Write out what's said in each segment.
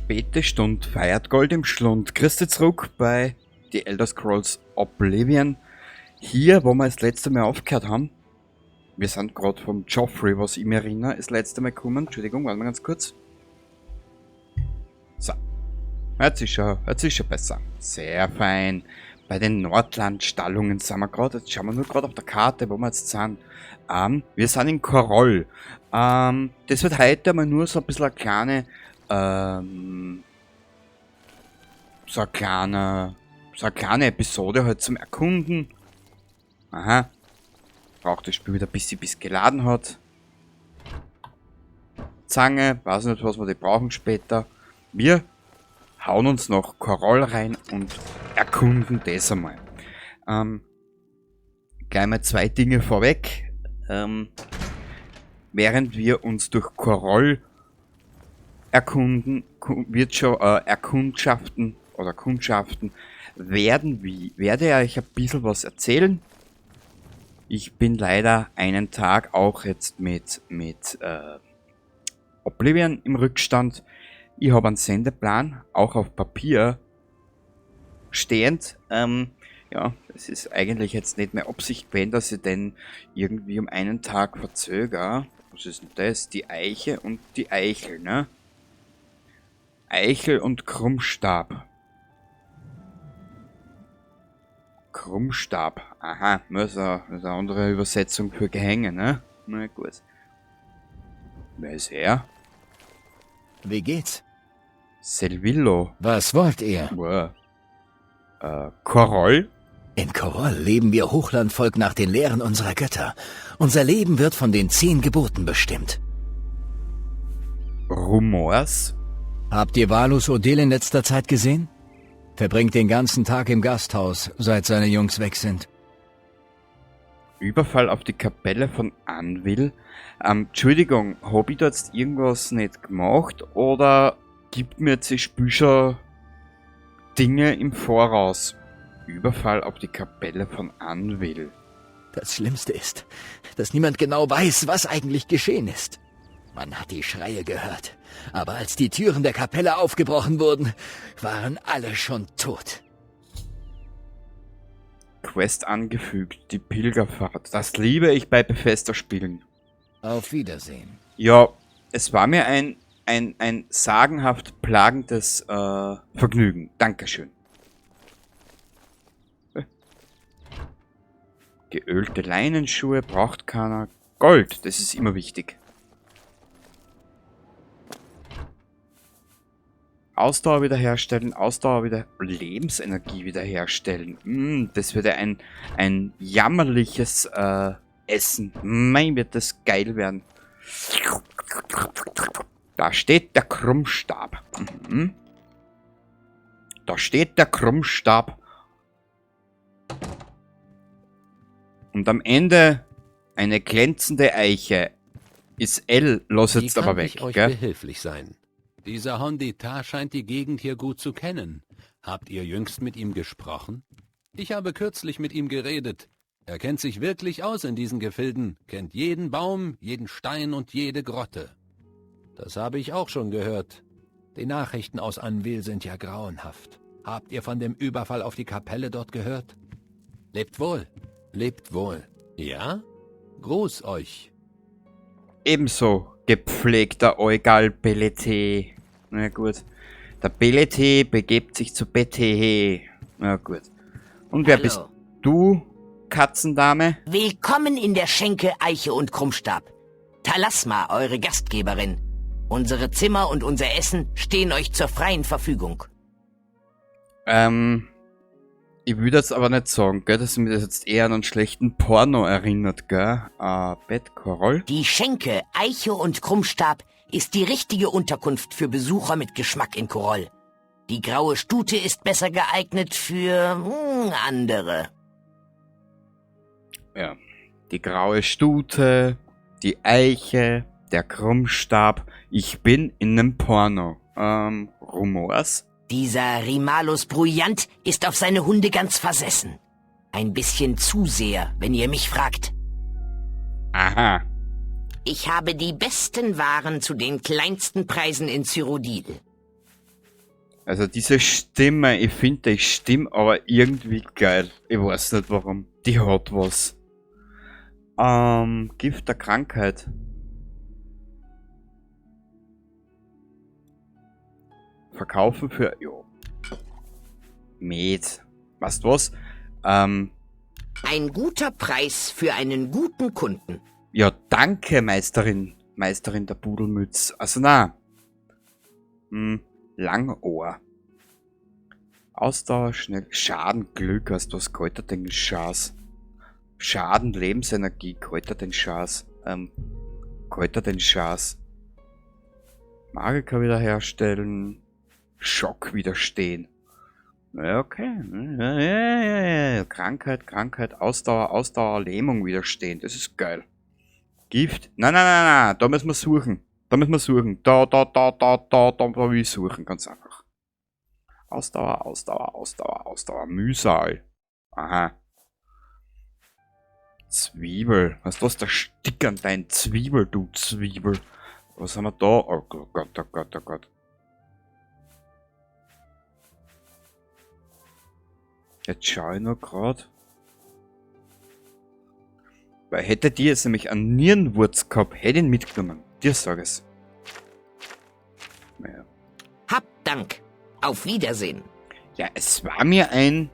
Späte Stund feiert Gold im Schlund. Christi zurück bei The Elder Scrolls Oblivion. Hier, wo wir das letzte Mal aufgehört haben. Wir sind gerade vom Joffrey, was ich mir erinnere, das letzte Mal gekommen. Entschuldigung, warte mal ganz kurz. So. Jetzt ist schon besser. Sehr fein. Bei den Nordlandstallungen sind wir gerade. Jetzt schauen wir nur gerade auf der Karte, wo wir jetzt sind. Wir sind in Chorrol. Das wird heute mal nur so ein bisschen so eine kleine Episode halt zum Erkunden. Aha. Braucht das Spiel wieder ein bisschen, bis geladen hat. Zange, weiß nicht, was wir die brauchen später. Wir hauen uns noch Chorrol rein und erkunden das einmal. Gleich mal zwei Dinge vorweg. Während wir uns durch Chorrol erkunden, wird schon Erkundschaften oder Kundschaften werde ich euch ein bisschen was erzählen. Ich bin leider einen Tag auch jetzt mit Oblivion im Rückstand. Ich habe einen Sendeplan, auch auf Papier stehend. Ja, es ist eigentlich jetzt nicht mehr Absicht gewesen, dass ich den irgendwie um einen Tag verzögere. Was ist denn das? Die Eiche und die Eichel, ne? Eichel und Krummstab. Krummstab. Aha, das ist eine andere Übersetzung für Gehänge, ne? Na gut. Wer ist er? Wie geht's? Selvillo. Was wollt ihr? Wow. Chorrol? In Chorrol leben wir Hochlandvolk nach den Lehren unserer Götter. Unser Leben wird von den 10 Geboten bestimmt. Rumors? Habt ihr Valus Odil in letzter Zeit gesehen? Verbringt den ganzen Tag im Gasthaus, seit seine Jungs weg sind. Überfall auf die Kapelle von Anvil. Entschuldigung, hab ich da jetzt irgendwas nicht gemacht oder gibt mir jetzt das Spiel schon Dinge im Voraus? Überfall auf die Kapelle von Anvil. Das Schlimmste ist, dass niemand genau weiß, was eigentlich geschehen ist. Man hat die Schreie gehört, aber als die Türen der Kapelle aufgebrochen wurden, waren alle schon tot. Quest angefügt, die Pilgerfahrt. Das liebe ich bei Bethesda-Spielen. Auf Wiedersehen. Ja, es war mir ein sagenhaft plagendes Vergnügen. Dankeschön. Geölte Leinenschuhe braucht keiner. Gold, das ist immer wichtig. Ausdauer wiederherstellen, Ausdauer wieder, Lebensenergie wiederherstellen. Das wird ja ein jammerliches Essen. Mein, wird das geil werden. Da steht der Krummstab. Da steht der Krummstab. Und am Ende eine glänzende Eiche. Ist L, los Wie jetzt aber kann weg, ich euch gell? behilflich sein? Dieser Hondita scheint die Gegend hier gut zu kennen. Habt ihr jüngst mit ihm gesprochen? Ich habe kürzlich mit ihm geredet. Er kennt sich wirklich aus in diesen Gefilden, kennt jeden Baum, jeden Stein und jede Grotte. Das habe ich auch schon gehört. Die Nachrichten aus Anvil sind ja grauenhaft. Habt ihr von dem Überfall auf die Kapelle dort gehört? Lebt wohl, lebt wohl. Ja? Gruß euch. Ebenso gepflegter Eugal Belete. Na gut. Der Belete begebt sich zu Bete. Na gut. Und wer Hallo. bist du, Katzendame? Willkommen in der Schenke Eiche und Krummstab. Talasma, eure Gastgeberin. Unsere Zimmer und unser Essen stehen euch zur freien Verfügung. Ich würde jetzt aber nicht sagen, gell, dass mich das jetzt eher an einen schlechten Porno erinnert, gell? Bett, Chorrol. Die Schenke Eiche und Krummstab ist die richtige Unterkunft für Besucher mit Geschmack in Chorrol. Die graue Stute ist besser geeignet für andere. Ja, die graue Stute, die Eiche, der Krummstab. Ich bin in nem Porno. Rumors? Dieser Rimalus Bruyant ist auf seine Hunde ganz versessen. Ein bisschen zu sehr, wenn ihr mich fragt. Aha. Ich habe die besten Waren zu den kleinsten Preisen in Cyrodiil. Also diese Stimme, ich finde die Stimme aber irgendwie geil. Ich weiß nicht warum. Die hat was. Gift der Krankheit. Verkaufen für... Jo. Met. Weißt du was? Ein guter Preis für einen guten Kunden. Ja, danke, Meisterin. Meisterin der Pudelmütz. Also na. Langohr. Ausdauer, schnell. Schaden, Glück. Weißt du was? Kräuter den Schaß. Schaden, Lebensenergie. Kräuter den Schaß. Kräuter den Schaß. Magiker wiederherstellen. Schock widerstehen. Ja, okay. Ja. Krankheit, Krankheit, Ausdauer, Ausdauer, Lähmung widerstehen. Das ist geil. Gift. Nein, nein, nein, nein. Da müssen wir suchen. Da müssen wir suchen. Da will ich suchen. Ganz einfach. Ausdauer, Ausdauer, Ausdauer, Ausdauer. Mühsal. Aha. Zwiebel. Was ist das? Da stickern dein Zwiebel, du Zwiebel. Was haben wir da? Oh Gott, oh Gott, oh Gott. Jetzt schau ich noch grad. Weil hätte die jetzt nämlich einen Nierenwurz gehabt, hätte ich ihn mitgenommen. Dir sag es. Naja. Habt Dank. Auf Wiedersehen. Ja, es war mir ein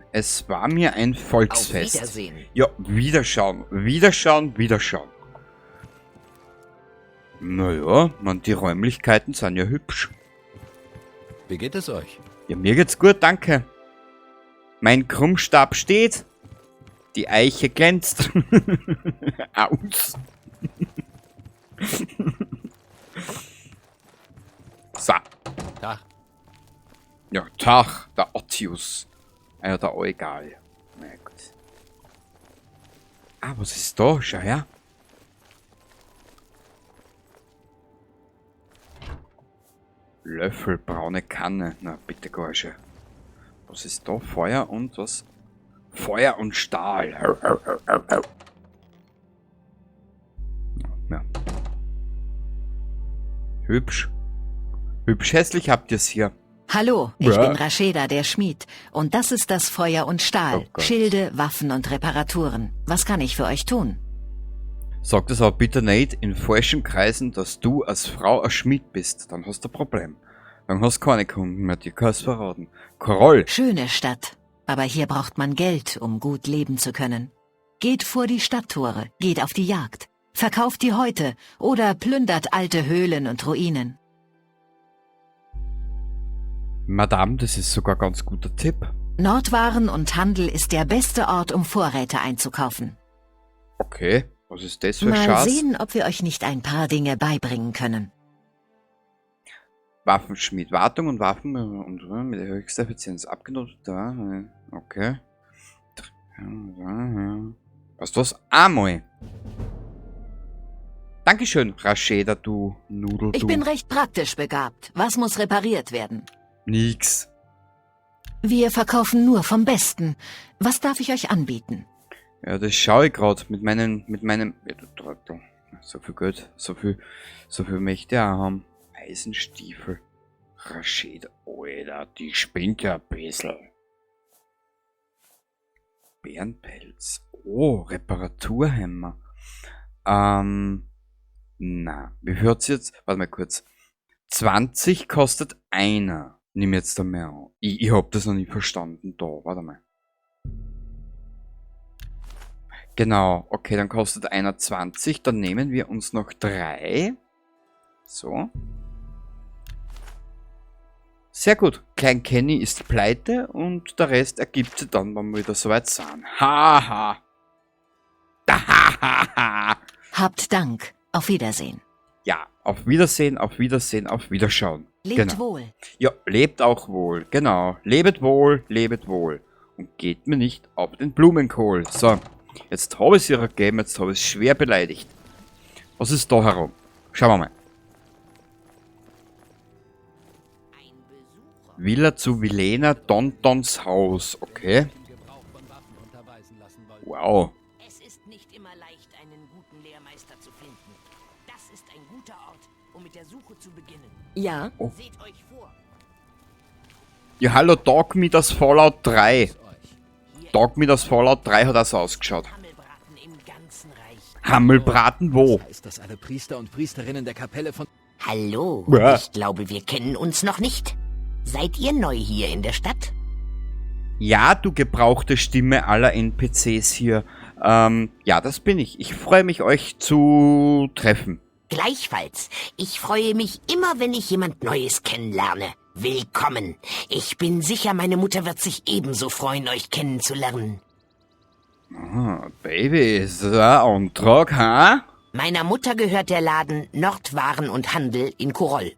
Volksfest. Auf Wiedersehen. Ja, Wiederschauen, Wiederschauen, Wiederschauen. Naja, man, die Räumlichkeiten sind ja hübsch. Wie geht es euch? Ja, mir geht's gut, danke. Mein Krummstab steht. Die Eiche glänzt. Aus. So. Tag. Ja, Tag, der Ottius. Ja, der Eugal. Na gut. Ah, was ist da? Schau her. Löffel, braune Kanne. Na, bitte, Gorge. Was ist da? Feuer und was? Feuer und Stahl. Au, au, au, au, au. Ja. Hübsch. Hübsch hässlich habt ihr's hier. Hallo, ich bin Rasheda, der Schmied. Und das ist das Feuer und Stahl. Oh, Schilde, Waffen und Reparaturen. Was kann ich für euch tun? Sag das aber bitte nicht in falschen Kreisen, dass du als Frau ein Schmied bist. Dann hast du ein Problem. Dann hast du keine Kunden mehr, dir kannst verraten. Chorroll. Schöne Stadt. Aber hier braucht man Geld, um gut leben zu können. Geht vor die Stadttore, geht auf die Jagd, verkauft die Häute oder plündert alte Höhlen und Ruinen. Madame, das ist sogar ein ganz guter Tipp. Nordwaren und Handel ist der beste Ort, um Vorräte einzukaufen. Okay, was ist das für ein Mal Schatz? sehen, ob wir euch nicht ein paar Dinge beibringen können. Waffenschmied, Wartung und Waffen und mit der höchsten Effizienz abgenutzt. Da, okay. Was ist das? Einmal. Dankeschön, Rasheda, du Nudel. Ich bin recht praktisch begabt. Was muss repariert werden? Nix. Wir verkaufen nur vom Besten. Was darf ich euch anbieten? Ja, das schaue ich gerade mit meinem, ja, du Trottel. So viel Geld, so viel möchte ich auch haben. Eisenstiefel. Rasheda, Alter, die spinnt ja ein bisschen. Bärenpelz. Oh, Reparaturhämmer. Na, wie viel hat's jetzt? Warte mal kurz. 20 kostet einer. Nimm jetzt da mehr an. Ich hab das noch nicht verstanden. Da, warte mal. Genau, okay, dann kostet einer 20. Dann nehmen wir uns noch 3. So. Sehr gut. Klein Kenny ist pleite und der Rest ergibt sich dann, wenn wir wieder soweit sind. Haha. Ha. Habt Dank. Auf Wiedersehen. Ja, auf Wiedersehen, auf Wiedersehen, auf Wiederschauen. Lebt wohl. Ja, lebt auch wohl. Genau. Lebet wohl, lebet wohl. Und geht mir nicht auf den Blumenkohl. So, jetzt habe ich es ihr gegeben, jetzt habe ich es schwer beleidigt. Was ist da herum? Schauen wir mal. Villa zu Vilena, Dontons Haus. Okay. Wow. Es ist nicht immer leicht, einen guten Lehrmeister zu finden. Das ist ein guter Ort, um mit der Suche zu beginnen. Ja. Oh. Seht euch vor. Ja, hallo, Dog Me das Fallout 3. Dog Me das Fallout 3 hat auch so ausgeschaut. Hammelbraten im ganzen Reich. Hammelbraten wo? Das heißt, dass alle Priester und Priesterinnen der Kapelle von... Hallo, Ja. ich glaube, wir kennen uns noch nicht. Seid ihr neu hier in der Stadt? Ja, du gebrauchte Stimme aller NPCs hier. Ja, das bin ich. Ich freue mich, euch zu treffen. Gleichfalls. Ich freue mich immer, wenn ich jemand Neues kennenlerne. Willkommen. Ich bin sicher, meine Mutter wird sich ebenso freuen, euch kennenzulernen. Ah, Baby, ist das ein Antrag, ha? Meiner Mutter gehört der Laden Nordwaren und Handel in Koroll.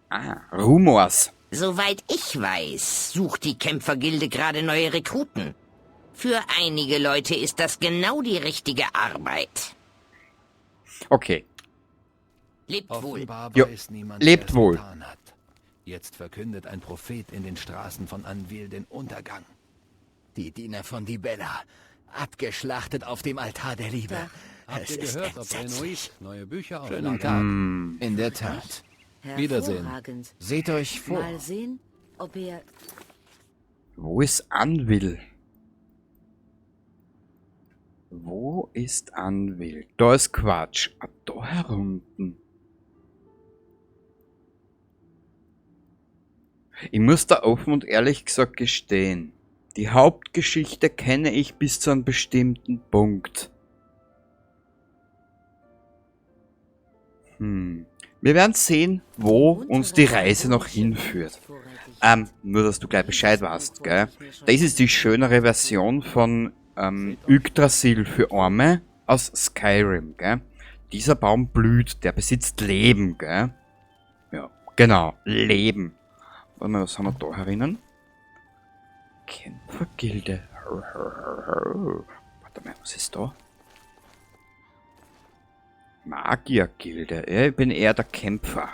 Ah, Rumors. Soweit ich weiß, sucht die Kämpfergilde gerade neue Rekruten. Für einige Leute ist das genau die richtige Arbeit. Okay. Lebt wohl. Offenbar Jo, weiß niemand, lebt wer es wohl. getan hat. Jetzt verkündet ein Prophet in den Straßen von Anvil den Untergang. Die Diener von Dibella. Abgeschlachtet auf dem Altar der Liebe. Habt Es ihr ist gehört, ob entsetzlich. Renoit neue Bücher Schönen auflagert? Tag. In der Tat. Wiedersehen. Hervorragend. Seht euch vor. Mal sehen, ob er... Wo ist Anvil? Wo ist Anvil? Da ist Quatsch. Ah, da herunten. Ich muss da offen und ehrlich gesagt gestehen. Die Hauptgeschichte kenne ich bis zu einem bestimmten Punkt. Wir werden sehen, wo uns die Reise noch hinführt. Nur, dass du gleich Bescheid weißt, gell? Das ist die schönere Version von Yggdrasil für Arme aus Skyrim, gell? Dieser Baum blüht, der besitzt Leben, gell? Ja, genau, Leben. Warte mal, was haben wir da herinnen? Kämpfergilde. Warte mal, was ist da? Magiergilde. Ja, ich bin eher der Kämpfer.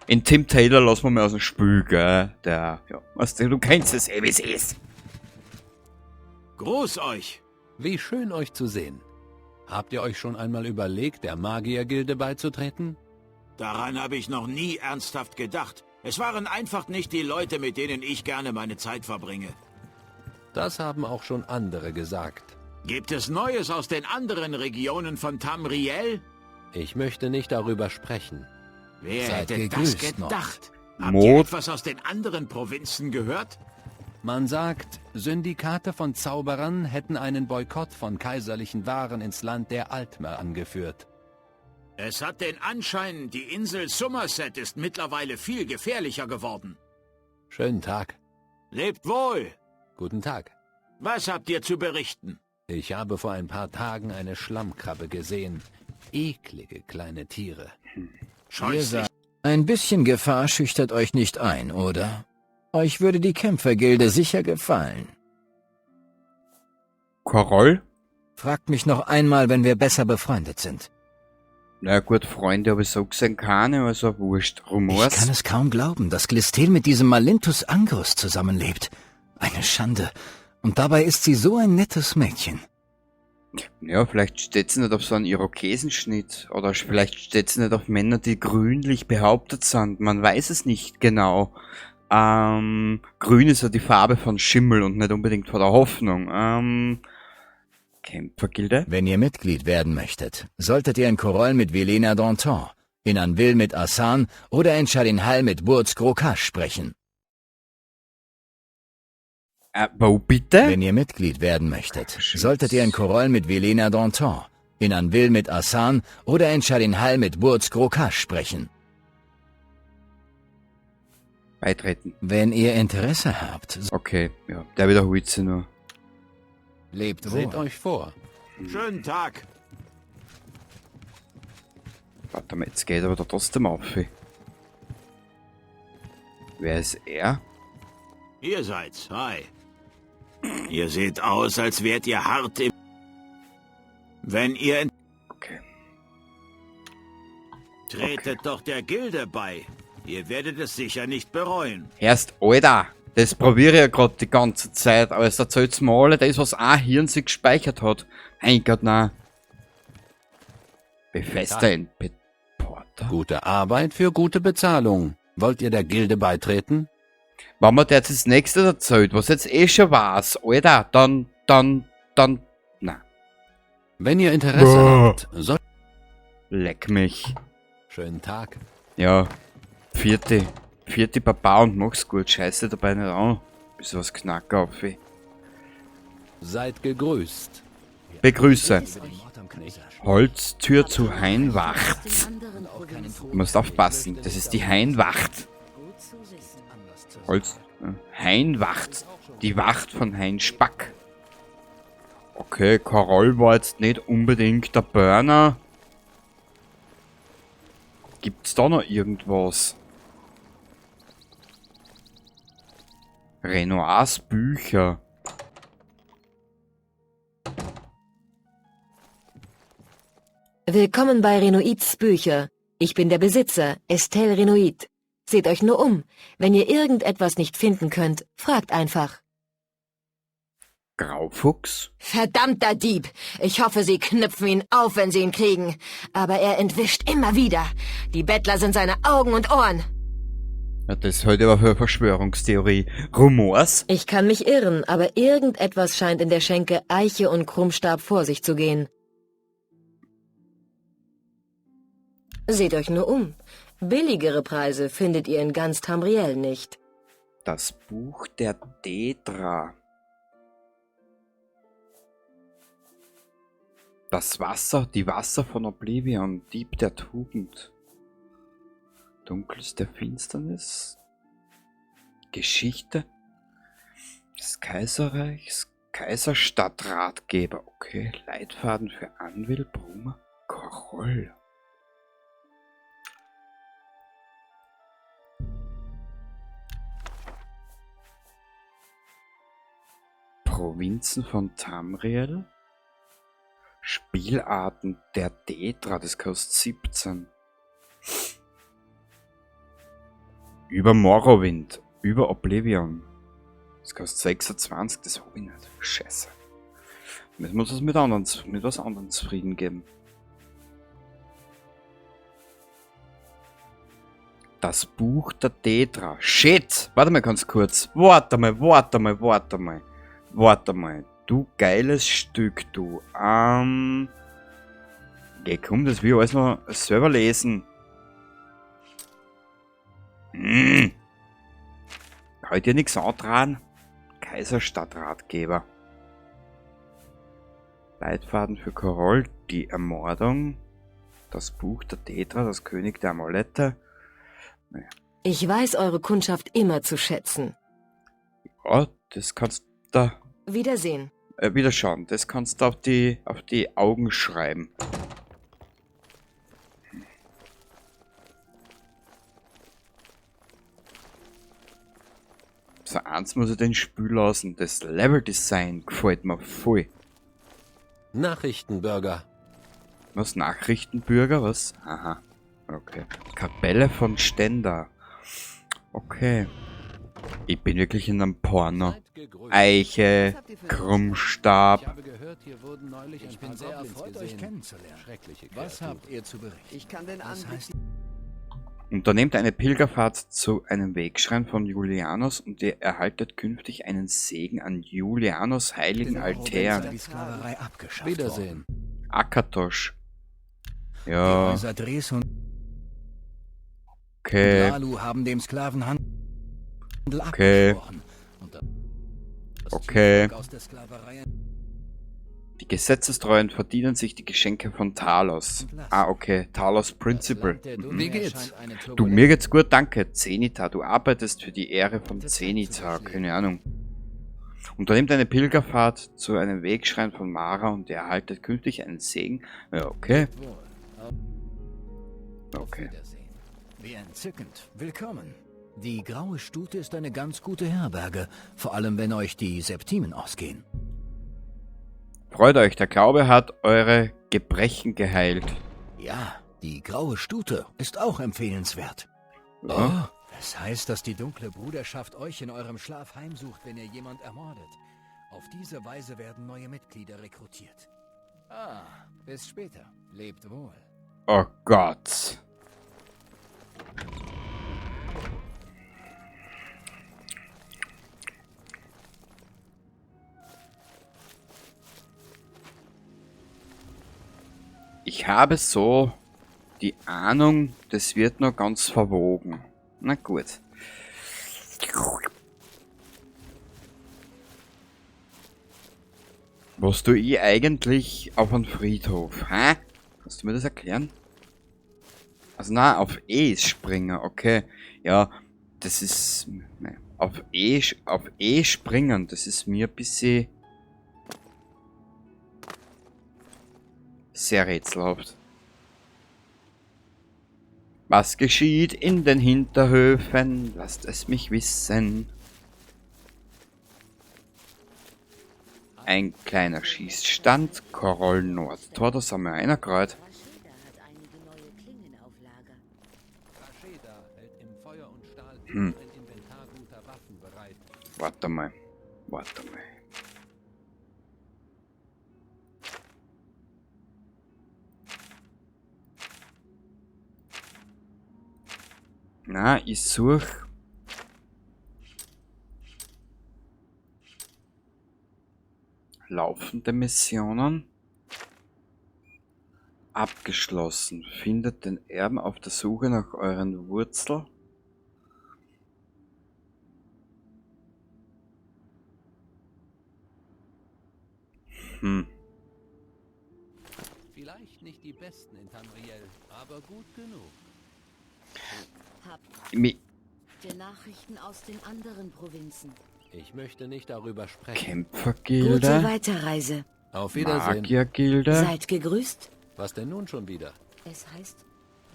In Tim Taylor lassen wir mal aus dem Spiel, gell? Der, ja, weißt du, du kennst es eh, wie's ist. Gruß euch! Wie schön, euch zu sehen. Habt ihr euch schon einmal überlegt, der Magiergilde beizutreten? Daran habe ich noch nie ernsthaft gedacht. Es waren einfach nicht die Leute, mit denen ich gerne meine Zeit verbringe. Das haben auch schon andere gesagt. Gibt es Neues aus den anderen Regionen von Tamriel? Ich möchte nicht darüber sprechen. Wer Seid hätte das gegrüßt, Nord. gedacht? Habt Mod. ihr etwas aus den anderen Provinzen gehört? Man sagt, Syndikate von Zauberern hätten einen Boykott von kaiserlichen Waren ins Land der Altmer angeführt. Es hat den Anschein, die Insel Somerset ist mittlerweile viel gefährlicher geworden. Schönen Tag. Lebt wohl! Guten Tag. Was habt ihr zu berichten? Ich habe vor ein paar Tagen eine Schlammkrabbe gesehen. Eklige kleine Tiere. Scheußlich. Ein bisschen Gefahr schüchtert euch nicht ein, oder? Euch würde die Kämpfergilde sicher gefallen. Koroll? Fragt mich noch einmal, wenn wir besser befreundet sind. Na gut, Freunde habe ich so gesehen keine, also wurscht. Rumors? Ich kann es kaum glauben, dass Glistel mit diesem Malintus Angrus zusammenlebt. Eine Schande. Und dabei ist sie so ein nettes Mädchen. Ja, vielleicht steht sie nicht auf so einen Irokesenschnitt. Oder vielleicht steht sie nicht auf Männer, die grünlich behauptet sind. Man weiß es nicht genau. Grün ist ja die Farbe von Schimmel und nicht unbedingt von der Hoffnung. Kämpfergilde? Wenn ihr Mitglied werden möchtet, solltet ihr in Koroll mit Vilena Danton, in Anvil mit Asan oder in Chalinhal mit Burz Grokash sprechen. Wo bitte? Wenn ihr Mitglied werden möchtet, solltet ihr in Koroll mit Vilena Danton, in Anvil mit Asan oder in Chalinhal mit Burz Grokash sprechen. Beitreten. Wenn ihr Interesse habt, Okay, ja, der wiederholt sie nur. lebt Seht wohl. euch vor. Schönen Tag. Warte mal, jetzt geht aber da trotzdem auf. Wer ist er? Ihr seid's. Hi. Ihr seht aus, als wärt ihr hart im... Wenn ihr... Okay. Tretet doch der Gilde bei. Ihr werdet es sicher nicht bereuen. Erst, Alter, das probiere ich ja grad die ganze Zeit, aber es erzählt's mir alle das, was ein Hirn sich gespeichert hat. Mein Gott, nein. Befester in Porter. Gute Arbeit für gute Bezahlung. Wollt ihr der Gilde beitreten? Wenn man der jetzt das nächste erzählt, was jetzt eh schon war's, Alter, dann, na, Wenn ihr Interesse habt, soll... leck mich. Schönen Tag. Ja, vierte Papa und mach's gut, scheiße dabei nicht an. Bisschen was Knacker auf. Seid gegrüßt. Begrüße. Holztür zu Hainwacht. Du musst aufpassen, das ist die Hainwacht. Holz. Hainwacht. Die Wacht von Hein Spack. Okay, Chorrol war jetzt nicht unbedingt der Burner. Gibt's da noch irgendwas? Renoirs Bücher. Willkommen bei Renoids Bücher. Ich bin der Besitzer, Estelle Renoid. Seht euch nur um. Wenn ihr irgendetwas nicht finden könnt, fragt einfach. Graufuchs? Verdammter Dieb! Ich hoffe, sie knüpfen ihn auf, wenn sie ihn kriegen. Aber er entwischt immer wieder. Die Bettler sind seine Augen und Ohren. Ja, das ist halt aber für eine Verschwörungstheorie. Rumors? Ich kann mich irren, aber irgendetwas scheint in der Schenke Eiche und Krummstab vor sich zu gehen. Seht euch nur um. Billigere Preise findet ihr in ganz Tamriel nicht. Das Buch der Daedra. Das Wasser, die Wasser von Oblivion, Dieb der Tugend. Dunkles der Finsternis. Geschichte des Kaiserreichs. Kaiserstadtratgeber. Okay, Leitfaden für Anvil, Bruma, Chorrol. Provinzen von Tamriel. Spielarten der Daedra, das kostet 17. Über Morrowind, über Oblivion. Das kostet 26, das hab ich nicht. Scheiße. Müssen wir uns das mit was anderem zufrieden geben. Das Buch der Daedra. Shit! Warte mal ganz kurz. Warte mal. Warte mal. Du geiles Stück, du. Geh, komm, das will ich alles noch selber lesen. Kann ich dir nichts antragen? Kaiserstadtratgeber. Leitfaden für Chorrol, die Ermordung. Das Buch der Daedra, das König der Amulette. Naja. Ich weiß eure Kundschaft immer zu schätzen. Ja, das kannst du... Wiedersehen. Wiederschauen. Das kannst du auf die Augen schreiben. So, eins muss ich den Spiel lassen. Das Level-Design gefällt mir voll. Nachrichtenbürger. Was? Nachrichtenbürger? Was? Aha. Okay. Kapelle von Ständer. Okay. Ich bin wirklich in einem Porno. Eiche, Krummstab. Ich habe gehört, hier wurden neulich ein Ich bin paar sehr Goblins erfreut, euch gesehen. kennenzulernen. Schreckliche Was Kreaturen. habt ihr zu berichten? Ich kann den Was Anblick heißt Unternehmt eine Pilgerfahrt zu einem Wegschrein von Julianos und ihr erhaltet künftig einen Segen an Julianos heiligen Altären. Die Sklaverei abgeschafft Wiedersehen. Akatosh. worden. Ja, Die Häuser Dres und okay. Lalu haben dem Sklavenhandel Okay. abgeschworen. Und das Okay. Viehvolk aus der Sklaverei Die Gesetzestreuen verdienen sich die Geschenke von Talos. Ah, okay. Talos Principle. Das Land der Mhm. Dunmer Wie geht's? scheint eine Du, mir geht's gut, danke. Zenita, du arbeitest für die Ehre von Zenita. Keine Ahnung. Unternehmt eine Pilgerfahrt zu einem Wegschrein von Mara und ihr erhaltet künftig einen Segen. Ja, okay. Wohl. Auf Okay. Wiedersehen. Wie entzückend. Willkommen. Die Graue Stute ist eine ganz gute Herberge, vor allem wenn euch die Septimen ausgehen. Freut euch, der Glaube hat eure Gebrechen geheilt. Ja, die Graue Stute ist auch empfehlenswert. Ja. Oh, das heißt, dass die dunkle Bruderschaft euch in eurem Schlaf heimsucht, wenn ihr jemand ermordet. Auf diese Weise werden neue Mitglieder rekrutiert. Ah, bis später. Lebt wohl. Oh Gott. Ich habe so die Ahnung, das wird noch ganz verwogen. Na gut. Was tue ich eigentlich auf einem Friedhof? Hä? Kannst du mir das erklären? Also na, auf E springen, okay. Ja, das ist... Ne, auf E springen, das ist mir ein bisschen... sehr rätselhaft. Was geschieht in den Hinterhöfen? Lasst es mich wissen. Ein kleiner Schießstand, Chorrol Nordtor, das haben wir einer gerade. Warte mal, warte mal. Na, ich suche laufende Missionen. Abgeschlossen. Findet den Erben auf der Suche nach euren Wurzeln. Vielleicht nicht die besten in Tamriel, aber gut genug. Habt ihr Nachrichten aus den anderen Provinzen? Ich möchte nicht darüber sprechen. Kämpfergilde. Gute Weiterreise. Auf Wiedersehen. Magiergilde. Seid gegrüßt. Was denn nun schon wieder? Es heißt,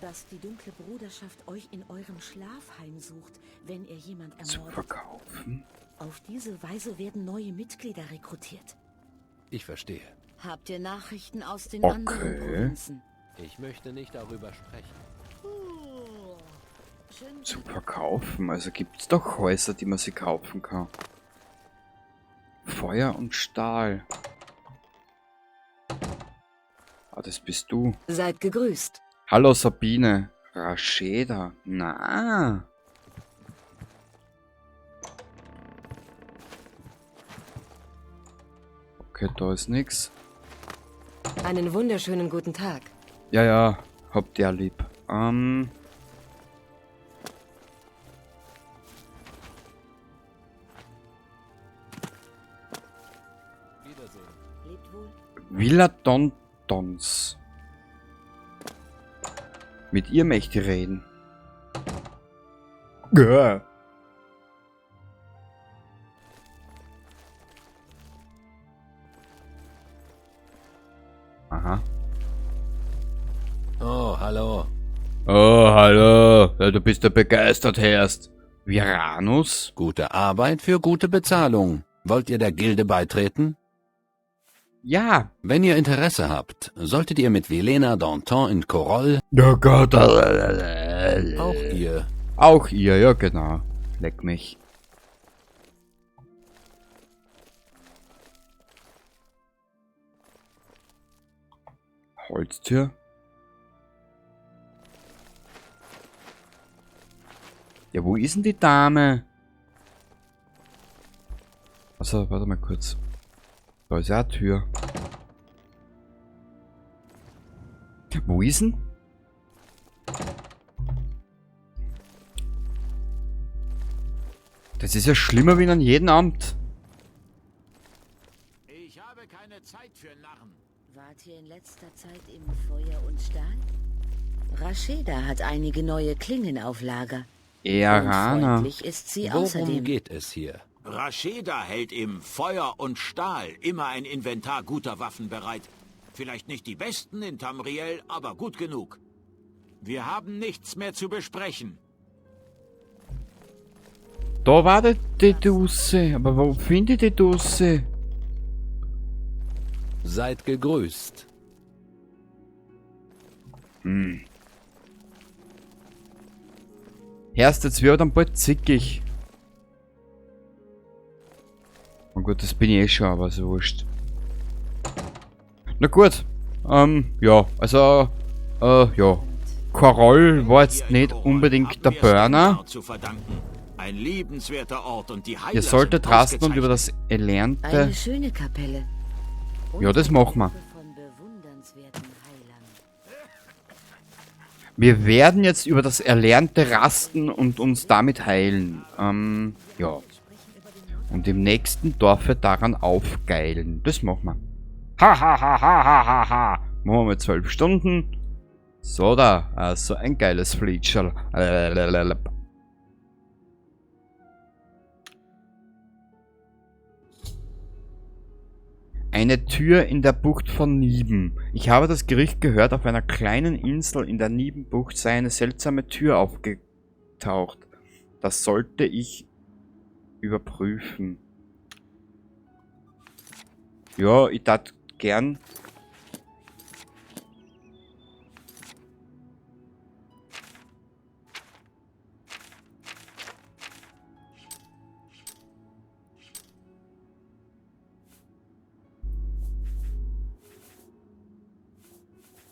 dass die dunkle Bruderschaft euch in eurem Schlaf heimsucht, wenn ihr jemand ermordet. Zu verkaufen? Auf diese Weise werden neue Mitglieder rekrutiert. Ich verstehe. Habt ihr Nachrichten aus den anderen Provinzen? Ich möchte nicht darüber sprechen. Zu verkaufen? Also gibt es doch Häuser, die man sie kaufen kann. Feuer und Stahl. Ah, das bist du. Seid gegrüßt. Hallo Sabine. Rasheda. Na. Okay, da ist nix. Einen wunderschönen guten Tag. Ja, ja, habt ihr lieb. Villa Dontons. Mit ihr möchte ich reden. Gah. Aha. Oh, hallo. Oh, hallo. Ja, du bist ja begeistert, Herrst. Viranus? Gute Arbeit für gute Bezahlung. Wollt ihr der Gilde beitreten? Ja. Wenn ihr Interesse habt, solltet ihr mit Vilena Danton in Chorrol... Oh Gott. Auch ihr. Auch ihr, ja genau. Leck mich. Holztür. Ja, wo ist denn die Dame? Also, warte mal kurz. Da ist ja eine Tür. Wo ist denn? Das ist ja schlimmer wie an jedem Amt. Ich habe keine Zeit für Narren. Wart ihr in letzter Zeit im Feuer und Stahl? Rasheda hat einige neue Klingen auf Lager. Erana. Und freundlich ist sie Worum außerdem. geht es hier? Rasheda hält im Feuer und Stahl immer ein Inventar guter Waffen bereit. Vielleicht nicht die besten in Tamriel, aber gut genug. Wir haben nichts mehr zu besprechen. Da war die Dose. Aber wo finde ich die Dose? Seid gegrüßt. Hm. Erst jetzt wird dann bald zickig. Oh gut, das bin ich eh schon, aber so wurscht. Na gut. Ja, also, ja. Chorrol war jetzt nicht unbedingt der Burner. Ein liebenswerter Ort und die Heiler Ihr solltet sind rasten und über ausgezeichnet. das Erlernte... Eine schöne Kapelle. Ja, das machen wir. Von bewundernswerten Heilern. Wir werden jetzt über das erlernte rasten und uns damit heilen. Ja. Und im nächsten Dorfe daran aufgeilen. Das machen wir. Ha ha ha ha ha ha ha. Machen wir mal 12 Stunden. So da. Also ein geiles Flietscherl. Eine Tür in der Bucht von Niben. Ich habe das Gerücht gehört, auf einer kleinen Insel in der Nibenbucht sei eine seltsame Tür aufgetaucht. Das sollte ich überprüfen. Ja, ich tat gern.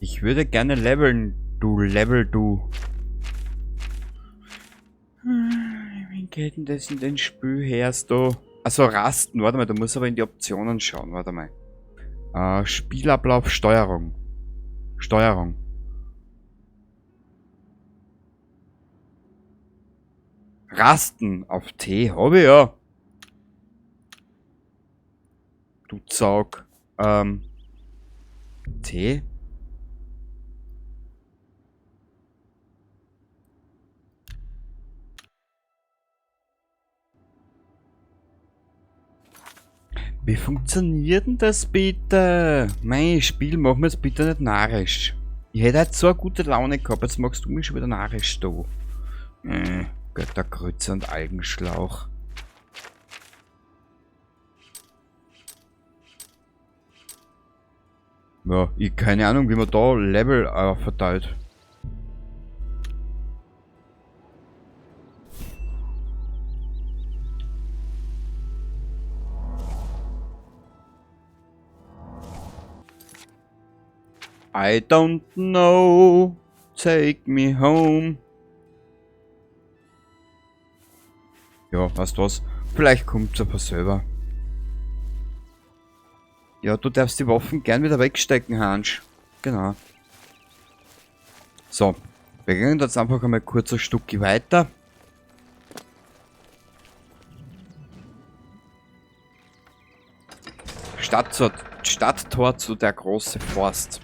Ich würde gerne leveln, du Level, du. Wie geht denn das in den Spül her, du? Also rasten, warte mal, du musst aber in die Optionen schauen, warte mal. Spielablauf, Steuerung. Steuerung. Rasten auf T, hab ich ja. Du Zaug. T? Wie funktioniert denn das bitte? Mein Spiel, mach mir jetzt bitte nicht narrisch. Ich hätte heute so eine gute Laune gehabt, jetzt machst du mich schon wieder narrisch, du. Göttergrütze und Algenschlauch. Ja, ich keine Ahnung, wie man da Level verteilt. I don't know, take me home. Ja, weißt du was? Vielleicht kommt's aber selber. Ja, du darfst die Waffen gern wieder wegstecken, Hansch. Genau. So, wir gehen jetzt einfach einmal kurz ein Stück weiter. Stadttor zu der große Forst.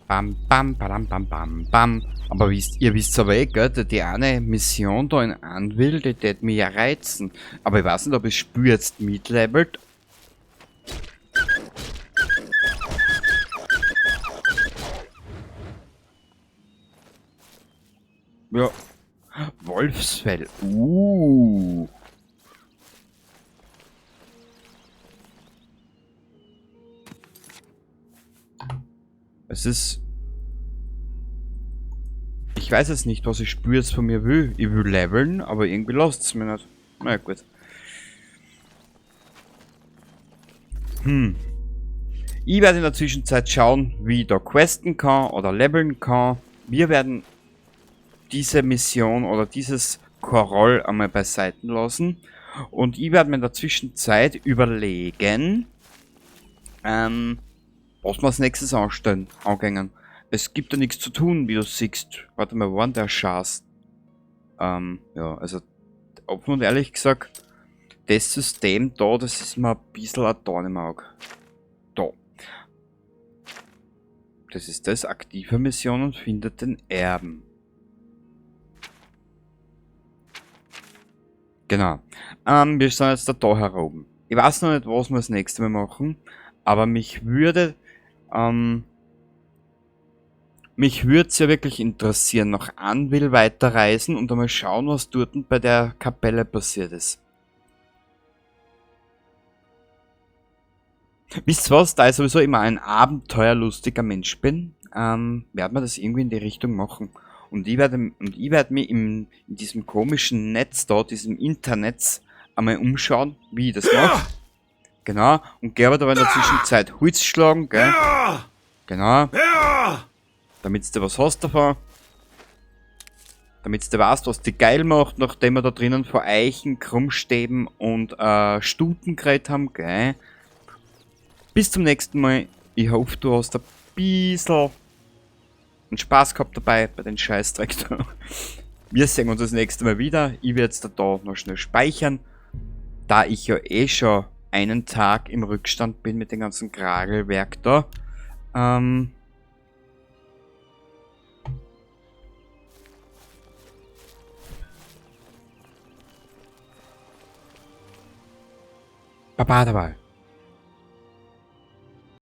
Bam, bam, bam, bam, bam, bam. Aber ihr wisst aber eh, gell, die eine Mission da in Anvil, die tät mich ja reizen. Aber ich weiß nicht, ob ich das Spiel jetzt mitlevelt. Ja. Wolfsfell. Es ist... Ich weiß jetzt nicht, was ich Spiel jetzt von mir will. Ich will leveln, aber irgendwie lasst es mir nicht. Na ja, gut. Ich werde in der Zwischenzeit schauen, wie ich da questen kann oder leveln kann. Wir werden diese Mission oder dieses Chorrol einmal beiseite lassen. Und ich werde mir in der Zwischenzeit überlegen, was wir als nächstes angehen. Es gibt ja nichts zu tun, wie du siehst. Warte mal, wo war denn der Schatz? Ja, also, offen und ehrlich gesagt, das System da, das ist mir ein bisschen ein Dorn im Auge. Da. Das ist das, aktive Mission und findet den Erben. Genau. Wir sind jetzt da heroben. Ich weiß noch nicht, was wir das nächste Mal machen, aber mich würde ja wirklich interessieren, nach Anvil weiterreisen und einmal schauen, was dort bei der Kapelle passiert ist. Wisst ihr was, da ich sowieso immer ein abenteuerlustiger Mensch bin, werden wir das irgendwie in die Richtung machen. Und ich werde mich in diesem komischen Netz da, diesem Internet, einmal umschauen, wie ich das mache. Genau. Und gehe aber da in der Zwischenzeit Holz schlagen, gell? Genau. Damit du was hast davon. Damit du weißt, was die geil macht, nachdem wir da drinnen vor Eichen, Krummstäben und Stuten geredet haben, gell? Bis zum nächsten Mal. Ich hoffe, du hast ein bisschen einen Spaß gehabt dabei bei den Scheißdreck da. Wir sehen uns das nächste Mal wieder. Ich werde jetzt da noch schnell speichern, da ich ja eh schon einen Tag im Rückstand bin mit dem ganzen Kragelwerk da. Baba dabei.